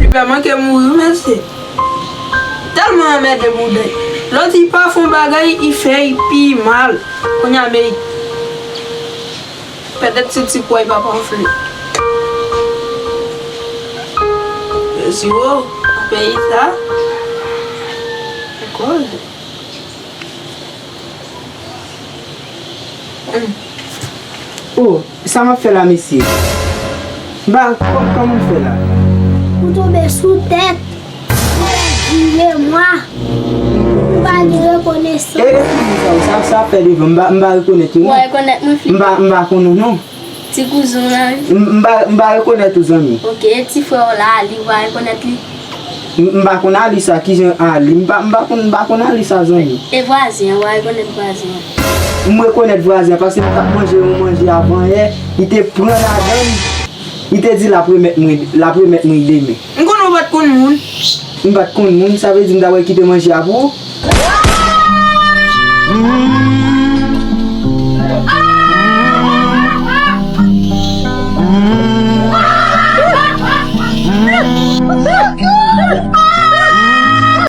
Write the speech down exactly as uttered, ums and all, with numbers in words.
Li pa manke mouri, mesye. Tèlman anmède bouden. Lè w di pa fè yon bagay, li fè l pi mal. Kounye a, men petèt se ti pwa li pa pa anfle. Mesye, o, nan peyi sa. Koze. Oh, sa m ap fè la, mesye? M pa, kòm, kòman m fè la? Ou tonbe sou tèt, ou pèdi memwa, ou pa gen rekonesans. E, e, sa, sa, sa fè devan, m pa, m pa rekonèt ou, non. Ou pa rekonèt mwen, fi? M pa, m pa konn ou, non. Ti kouzen w la, wi. M, m pa, m pa rekonèt ou, zanmi. Ok, e ti frè w la, Ali, ou pa rekonèt li? M, m pa konn Ali sa, kijan Ali? M pa, m pa konn, m pa konn Ali sa, zanmi. E vwazen an, ou pa rekonèt vwazen an? M rekonèt vwazen an, paske m t ap manje yon manje avan yè, li te pran ladan l, li te di l ap remèt mwen, l ap remèt mwen demen. M konnen w pa t konn moun. M pa t konn moun, sa vle di m ta pral kite manje a pou ou?